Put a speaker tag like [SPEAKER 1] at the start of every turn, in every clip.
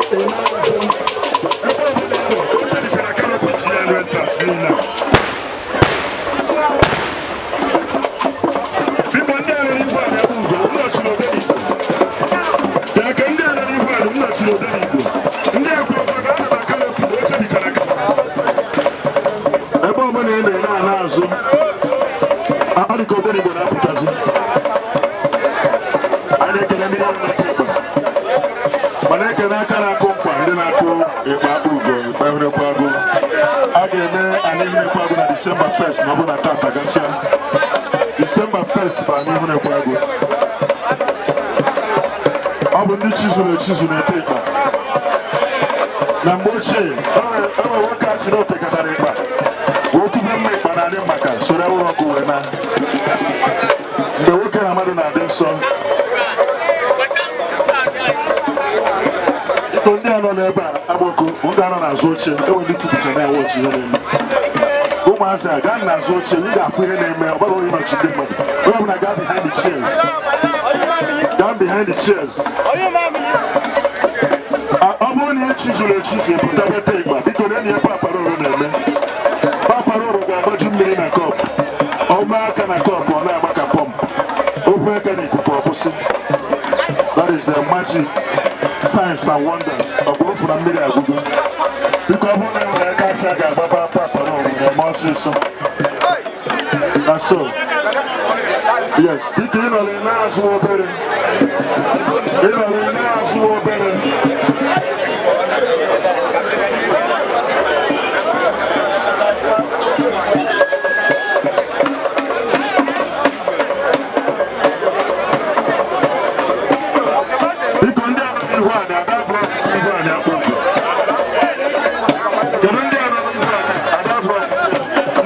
[SPEAKER 1] Ị na-azụ ebe ọbụla ị nọ, oche dịchara canopy ji ya elu entrance niile a. Biko, ndị a nọ n'ihu anyị bụ ugo nnọchiri Odenigbo. Bịa ka ndị a nọ n'ihu anyị nnọchiri Odenigbo. Ndị a kwuru maka ana na canopy na oche dịchara canopy. Ebe ọbụla ị nọ na-ala azụ, ọ dị ka Odenigbo na-apụtazi. Anyị na-ekele ndị niile na-ete ịgba, mana ekele aka na-akụ nkwa, ndị na-akụ ịgba akpụ ugo, ịgba ehurekwa agụ. A ga-eme anyị ihurekwa agụ na December 1st, na ọ bụ na tata gasịa, December 1st bụ anyị ihurekwa agụ. Ọ bụ ndị chizuru echizu na-ete ịgba. Na mgbe ochie, o nwere nwoke a sị na o tekatara ịgba wee tube mma ịkpa na adị maka soro ewuru ọkụ wee na mgbe nwoke na mmadụ na-adị nsọ. Biko, ndị a nọ n'ebe a agbọkọ, ndị a nọ n'azụ oche, enwe ndị tupucha na-ewe oche ihe na-eme. Ụmụazị a gaa n'azụ oche, ị ga-afụ ihe na-eme. Ọ bụrụ onye nọchi ndị mmadụ, onye ọbụla gaa behind the chairs, gaa behind the chairs. Ọ bụrụ na ị chizuru echizu, pụta bete ịgba. Biko, na enyi ya Paparoro na-eme. Paparoro ga-agbaju mmiri na cup. Ọ gbaa aka na cup, ọ na-agba ka pump. Okwu aka na ikuku, ọ kwụsị. That is the magic, signs and wonders. Ọ bụrụ fụna mmiri agwụgo. Biko, ọ bụrụ na e nwere aka afịa ga-agbaba Paparoro na-eme ọsịsọ na so. Yes, biko, ị nọrọ na-azụ obere, ị nọrọ na-azụ obere. Biko, ndị a nọ n'ihu anyị, ada bụrụ n'ihu anyị akpụ ụzọ. Kedu ndị a nọ n'ihu anyị? Ada bụrụ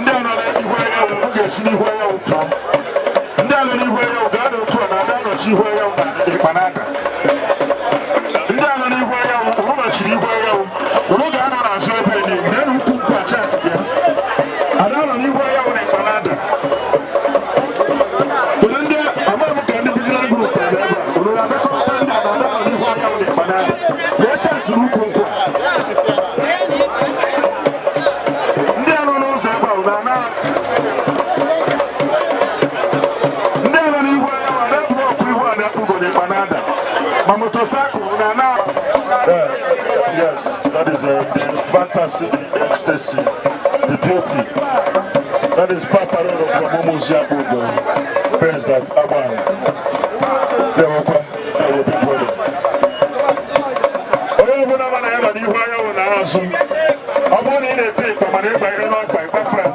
[SPEAKER 1] ndị a nọ n'ihu anyanwụ, m ga-esi n'ihu anyanwụ pụọ. Ndị a nọ n'ihu anyanwụ gaa n'otu a na ada nọchi ihu anyanwụ na ịkpa n'aka. Ndị a nọ n'ihu anyanwụ, ụnụ nọchiri ihu anyanwụ, ụnụ ga-anọ n'azụ ebe niile na ukwu nkwu a chance bịa. Ada nọ n'ihu anyanwụ na ịkpa n'ada. Kedu ndị amaghị m ka ndị vigilant group ebe a ụnụ na-abịakọta ndị a na ada nọ n'ihu anyanwụ na ịkpa n'ada. Lee chance n'ukwu nkwụ a. Ndị a nọ n'ụzọ ebe a, ụnụ ana ndị a nọ n'ihu anyanwụ, ada bụrụ ọkụ ihu a na-akpụgo na ịkpa n'ada ma motorcycle na ana. Yes, that is the fantasy, the ecstasy, the beauty. That is Papa Roro from Umuzi Akpugo, based at Agbani. Dewokwa, our big brother. Onye ọbụla mana ya nọ n'ihu anyanwụ na azụ, ọ bụrụ na ị na-ete ịkpa mana ịgba ihe n'ọkpa ịgbafere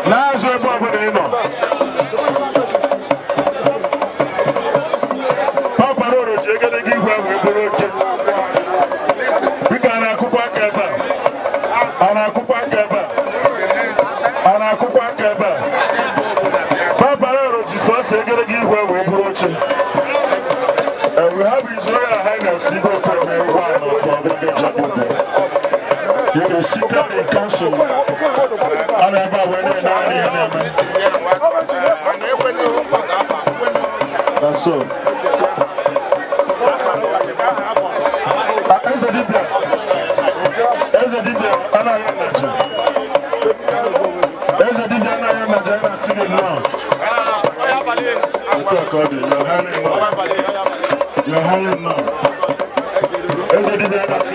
[SPEAKER 1] n'azụ ebe ọbụla ị nọ. Papa Roro ji egedege igwe ahụ eburu oche. Biko, a na-akụkwa aka ebe a? A na-akụkwa aka ebe a? A na-akụkwa aka ebe a? Papa Roro ji sọsọ egedege igwe wee buru oche. We have His Royal Highness Igwe Okweme one of Ogoge Jabugo. He is seated in council. A na-ebe a wee na-ene anya ihe na-eme. That's so. Ah, Eze dibịa, Eze dibịa anaghị anaje. Eze dibịa anaghị anaje, a na-asị gị nnọọ. Otu a ka ọ dị, you're highly nnọọ. You're highly nnọọ. Eze dibịa na-asị